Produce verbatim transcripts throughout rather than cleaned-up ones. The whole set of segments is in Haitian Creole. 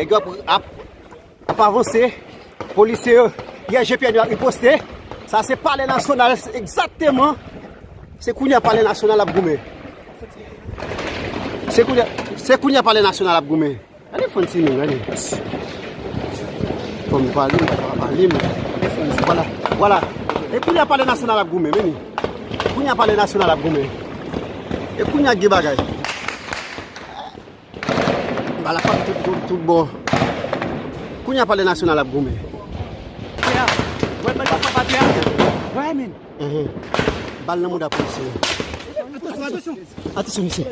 Nèg yo ap, ap, ap avanse. Polisye yo, yè G P N yo ap riposte. Sa se Palè Nasyonal, egzakteman. Se kounye a Palè Nasyonal ap goumen. Se kounye, se kounye a Palè Nasyonal ap goumen. Gade fann simen, gade. Fò m pale, m pa pale, m. Vwala, vwala. E kounye a Palè Nasyonal ap goumen, men. Kounye a Palè Nasyonal ap goumen. E kounye a gen bagay. Bal ap frape tout, tout, tout bò. Kounye a Palè Nasyonal ap goumen. Wè, bal ap frape atè a. Wè, men. Enhen. Bal nan mouda polisye. Atansyon, atansyon. Atansyon, mesye.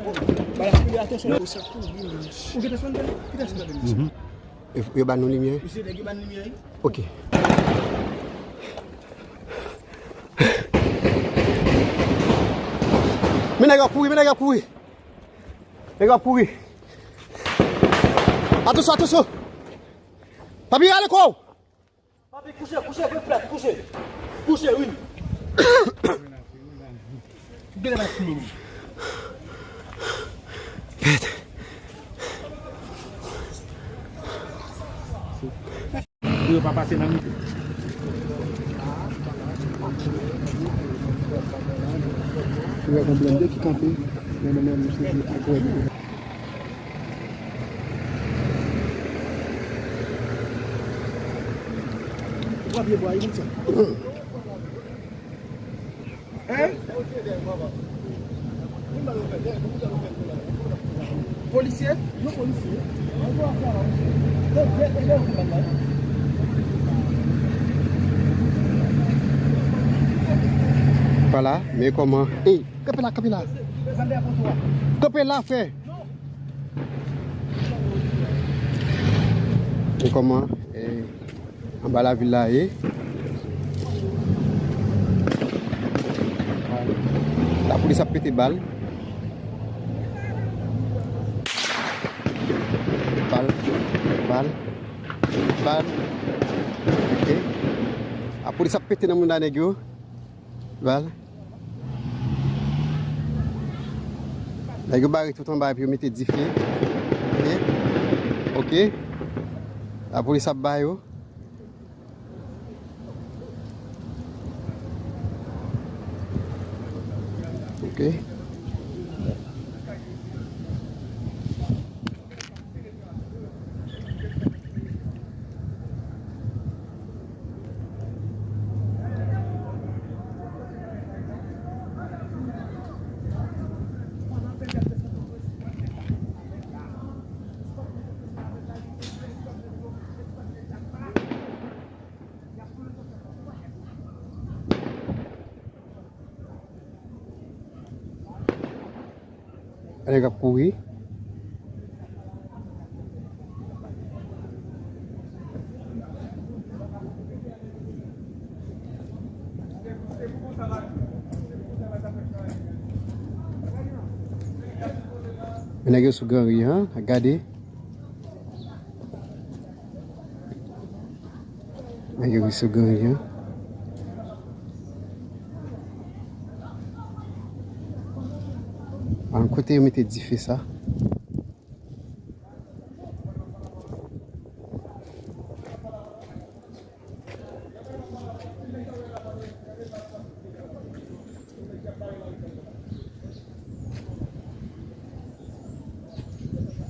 Bal ap frape, atansyon. Ou gentan sonn, gentan sonn. Mhm. E, yo ban nou limyè? Mesye, nèg yo ban limyè, wi. Ok. Men nèg yo ap kouri, men nèg yo ap kouri. Nèg yo ap kouri. Atansyon, atansyon. Papi, ale kò w. Papi, kouche, kouche, vre frè, kouche. Kouche, wi. Gade la, wi. Pou yo pa pase nan mitan. Ou wè gon blende ki kanpe, men nou menm nou sezi ak wè. Ou pran pye bwa, wi, konsa. Hein? Polisye? Yon polisye. Vwala, men kòman. Ey, kanpe la, kanpe la. Kanpe la, frè. Men kòman, ey. Anba lavil la ye. Lapolis ap pete bal. Bal, bal, bal. Ok. Lapolis ap pete nan mouda nèg yo. Bal. Nèg yo bare tout anba epi yo mete dife. Ok. Ok. Lapolis ap ba yo. Ok. Nèg ap kouri. Nèg yo sou Granri an, gade. Nèg yo sou Granri an. An kote yo mete dife sa?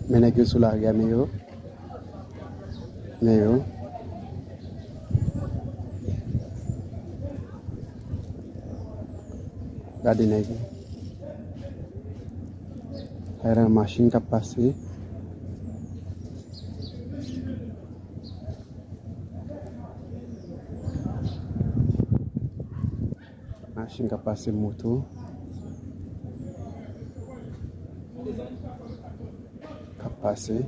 Men nèg yo sou lari a, men yo. Men yo. Gade nèg yo. Gade yon machin k ap pase. Machin k ap pase, moto k ap pase.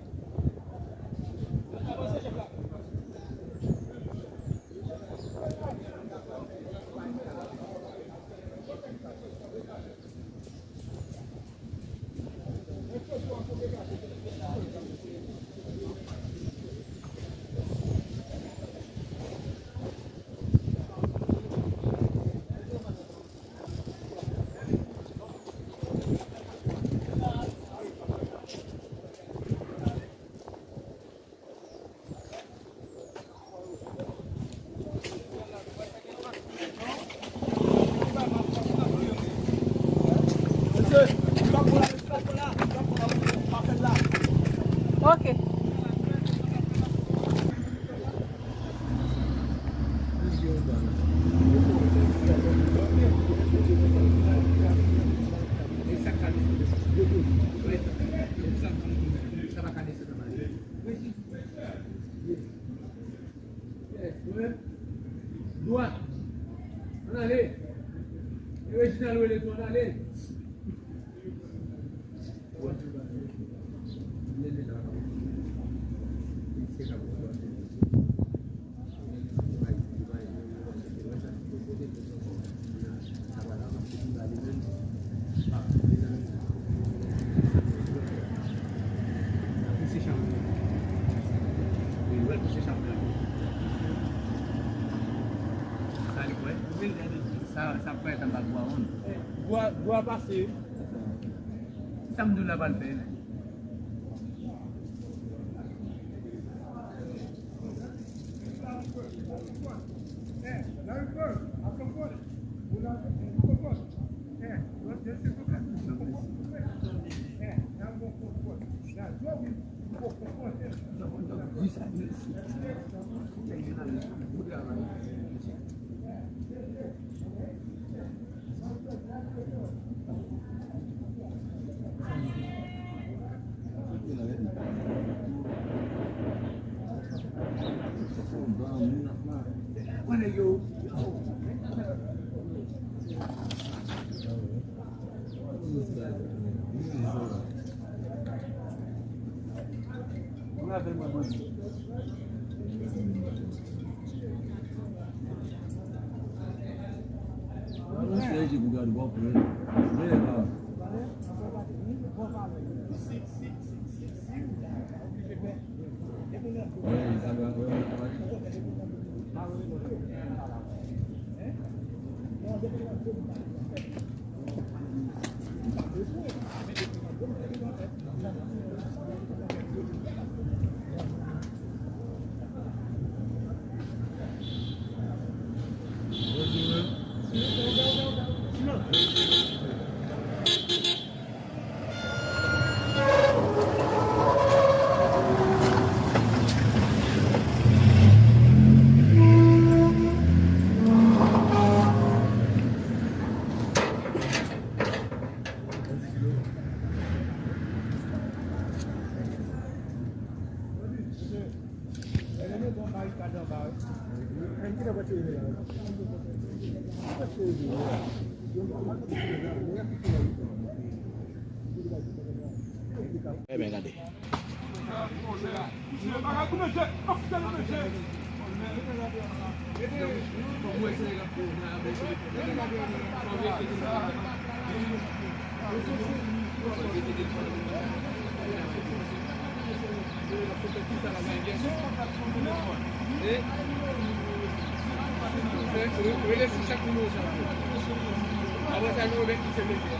Ok. Dwat. Ann ale. E Reginald rele tou, ann ale. Sa li kwè? Sa, sa kwè tanba bwa wonn. Bwa, bwa pase. Sa m di w la pral fè. Ebyen, gade. Rele sou chak nimewo sa. Apre sa, nou remèt li se mete.